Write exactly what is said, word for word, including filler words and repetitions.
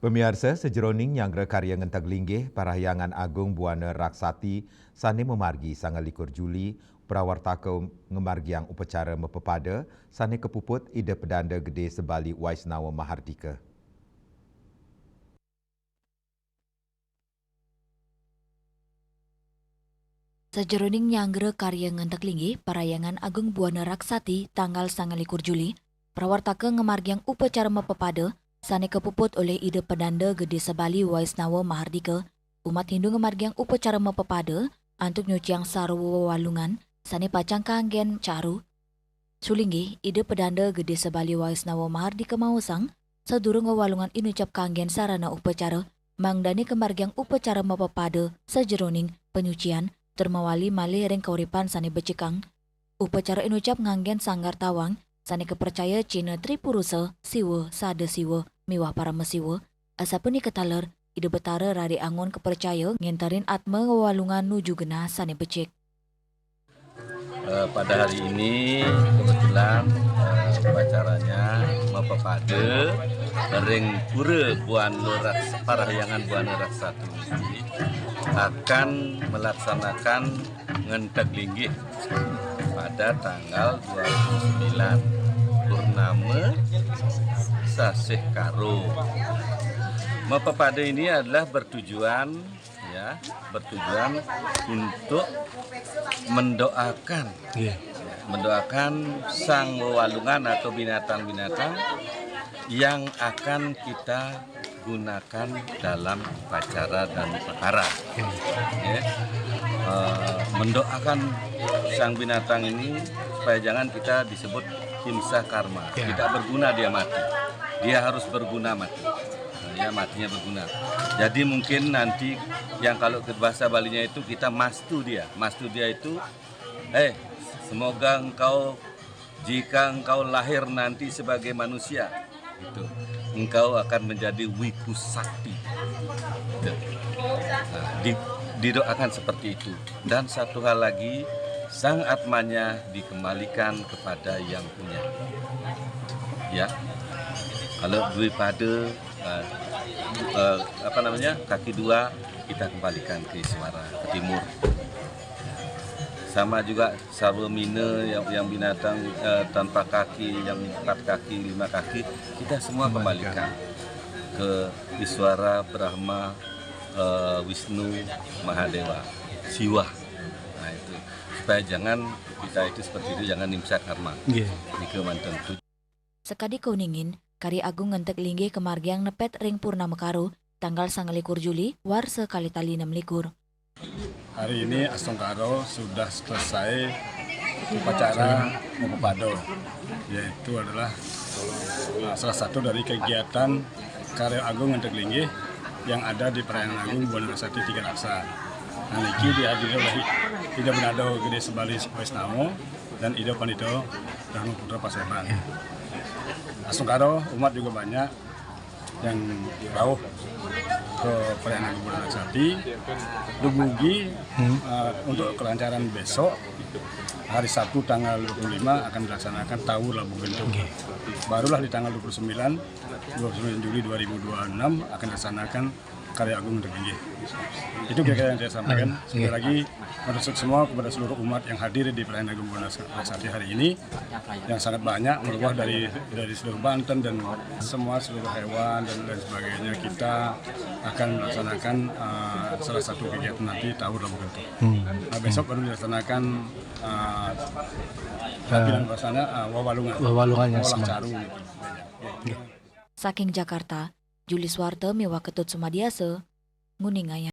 Pamiarsa, sajeroning nyanggra karya ngenteg linggih Parahyangan Agung Buana Raksati sane mamargi sangalikur Juli, prawartaka ngamargiang upacara mapapada sane kapuput Ida Pedanda Gede Sebali Waisnawa Mahardika. Sajeroning nyanggra karya ngenteg linggih Parahyangan Agung Buana Raksati tanggal sangalikur Juli, prawartaka ngamargiang upacara mapapada sane kapuput olih Ida Pedanda Gede Sebali Waisnawa Mahardika. Umat Hindu ngamargiang upacara mapapada antuk nyuciang sarwa wewalungan sane pacang kanggen caru. Sulinggih, Ida Pedanda Gede Sebali Waisnawa Mahardika maosang, sadurung wewalungan inucap kanggen sarana upacara, mangdane kamargiang upacara mapapada sajeroning panyucian, tur mawali malih ring kauripan sane becikang. Upacara inucap nganggen sanggar tawang sane kapercaya cina Tri Purusa, Siwa, Sada Siwa, miwah Parama Siwa. Asapunika taler, Ida Betara raris angon kapercaya ngenterin atma wewalungan nuju genah sane becik. Eh, pada hari ini kebetulan, eh, upacaranya mapapada ring Pura Buana Raks-, Parahyangan Buana Raksati ini akan melaksanakan ngenteg linggih pada tanggal dua puluh sembilan, purnama sasih Karo. Mapapada ini adalah bertujuan, ya, bertujuan untuk mendoakan, mendoakan sang wewalungan atau binatang-binatang yang akan kita gunakan dalam upacara dan upakara. Ya. Eh, mendoakan sang binatang ini supaya jangan kita disebut himsa karma. Ya. Tidak berguna dia mati. Dia harus berguna mati. Nah, ya, matinya berguna. Jadi mungkin nanti yang kalau ke bahasa Balinya itu kita mastu dia. Mastu dia itu, eh, semoga engkau, jika engkau lahir nanti sebagai manusia, itu, engkau akan menjadi wiku sakti. Itu. Nah, di-, didoakan seperti itu. Dan satu hal lagi, sang atmanya dikembalikan kepada yang punya. Ya, kalau dua pada, eh, eh, apa namanya, kaki dua, kita kembalikan ke Iswara, ke timur. Sama juga sarwa mina yang, yang binatang, eh, tanpa kaki, yang empat kaki, lima kaki, kita semua kembalikan ke Iswara, Brahma, eh, Wisnu, Mahadewa, Siwa. Nah, itu. Supaya jangan kita itu seperti itu, jangan himsa karma. Nggih. Nika manten tu. Sakadi kauningin, karya agung ngenteg linggih kamargiang nepet ring Purnama Karo, tanggal sangalikur Juli, warsa kalih tali enam likur. Hari ini Astungkara sudah selesai upacara mapapada, yaitu adalah, uh, salah satu dari kegiatan karya agung ngenteg linggih yang ada di Parahyangan Agung Buana Raksati Tiga Raksa. Nah, niki dihadiri oleh Ida Bedanda Gede Sebali Waisnawa dan Ida Pandita Dharma Putra Paseban. Astungkara, umat juga banyak yang rauh ke Parahyangan Agung Buana Raksati. Dumugi, eh, untuk kelancaran besok, hari Sabtu tanggal dua puluh lima akan dilaksanakan Tawur Labuh Gentung. Barulah di tanggal dua puluh sembilan, dua puluh sembilan Juli dua ribu dua puluh enam akan dilaksanakan karya agung ngenteg linggih. Itu kira-kira yang saya sampaikan. Sekali lagi, untuk semua, kepada seluruh umat yang hadir di Parahyangan Agung Buana Raksati hari ini, yang sangat banyak, meruah dari, dari seluruh Banten dan semua, seluruh hewan dan lain sebagainya, kita akan melaksanakan, uh, salah satu kegiatan nanti Tawur Labuh Gentung. Nah, besok baru dilaksanakan, uh, pelaksana, uh, wewalungan. Wewalungan yang ngolah semua. Caru gitu. Saking Jakarta, Juli Suwarta miwah Ketut Sumadiasa, nguningayang.